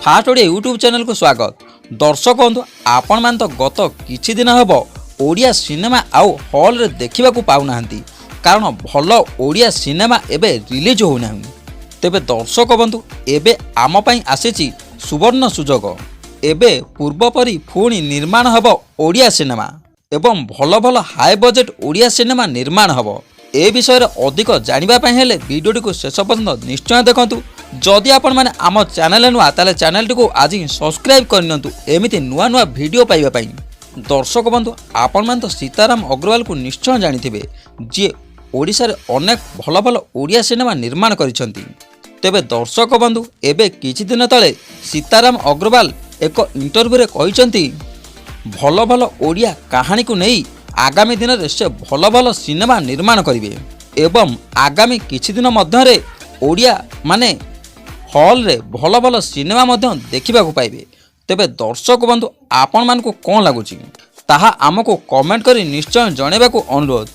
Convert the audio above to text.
First Odia YouTube ଚ୍ୟାନେଲକୁ ସ୍ୱାଗତ। ଦର୍ଶକ ବନ୍ଧୁ, ଆପଣମାନେ ତ ଗତ କିଛି ଦିନ ହେବ ଓଡ଼ିଆ ସିନେମା ଆଉ ହଲ୍ରେ ଦେଖିବାକୁ ପାଉନାହାନ୍ତି, କାରଣ ଭଲ ଓଡ଼ିଆ ସିନେମା ଏବେ ରିଲିଜ୍ ହେଉନାହିଁ। ତେବେ ଦର୍ଶକ ବନ୍ଧୁ, ଏବେ ଆମ ପାଇଁ ଆସିଛି ସୁବର୍ଣ୍ଣ ସୁଯୋଗ। ଏବେ ପୂର୍ବ ପରି ପୁଣି ନିର୍ମାଣ ହେବ ଓଡ଼ିଆ ସିନେମା ଏବଂ ଭଲ ଭଲ ହାଇ ବଜେଟ୍ ଓଡ଼ିଆ ସିନେମା ନିର୍ମାଣ ହେବ। ଏ ବିଷୟରେ ଅଧିକ ଜାଣିବା ପାଇଁ ହେଲେ ଭିଡ଼ିଓଟିକୁ ଶେଷ ପର୍ଯ୍ୟନ୍ତ ନିଶ୍ଚୟ ଦେଖନ୍ତୁ। ଯଦି ଆପଣମାନେ ଆମ ଚ୍ୟାନେଲରେ ନୂଆ, ତାହେଲେ ଚ୍ୟାନେଲଟିକୁ ଆଜି ସବସ୍କ୍ରାଇବ୍ କରିନିଅନ୍ତୁ ଏମିତି ନୂଆ ନୂଆ ଭିଡ଼ିଓ ପାଇବା ପାଇଁ। ଦର୍ଶକ ବନ୍ଧୁ, ଆପଣମାନେ ତ ସୀତାରାମ ଅଗ୍ରୱାଲକୁ ନିଶ୍ଚୟ ଜାଣିଥିବେ, ଯିଏ ଓଡ଼ିଶାରେ ଅନେକ ଭଲ ଭଲ ଓଡ଼ିଆ ସିନେମା ନିର୍ମାଣ କରିଛନ୍ତି। ତେବେ ଦର୍ଶକ ବନ୍ଧୁ, ଏବେ କିଛି ଦିନ ତଳେ ସୀତାରାମ ଅଗ୍ରୱାଲ ଏକ ଇଣ୍ଟରଭ୍ୟୁରେ କହିଛନ୍ତି, ଭଲ ଭଲ ଓଡ଼ିଆ କାହାଣୀକୁ ନେଇ ଆଗାମୀ ଦିନରେ ସେ ଭଲ ଭଲ ସିନେମା ନିର୍ମାଣ କରିବେ ଏବଂ ଆଗାମୀ କିଛି ଦିନ ମଧ୍ୟରେ ଓଡ଼ିଆ ମାନେ ହଲ୍ରେ ଭଲ ଭଲ ସିନେମା ମଧ୍ୟ ଦେଖିବାକୁ ପାଇବେ। ତେବେ ଦର୍ଶକ ବନ୍ଧୁ, ଆପଣମାନଙ୍କୁ କ'ଣ ଲାଗୁଛି, ତାହା ଆମକୁ କମେଣ୍ଟ କରି ନିଶ୍ଚୟ ଜଣାଇବାକୁ ଅନୁରୋଧ।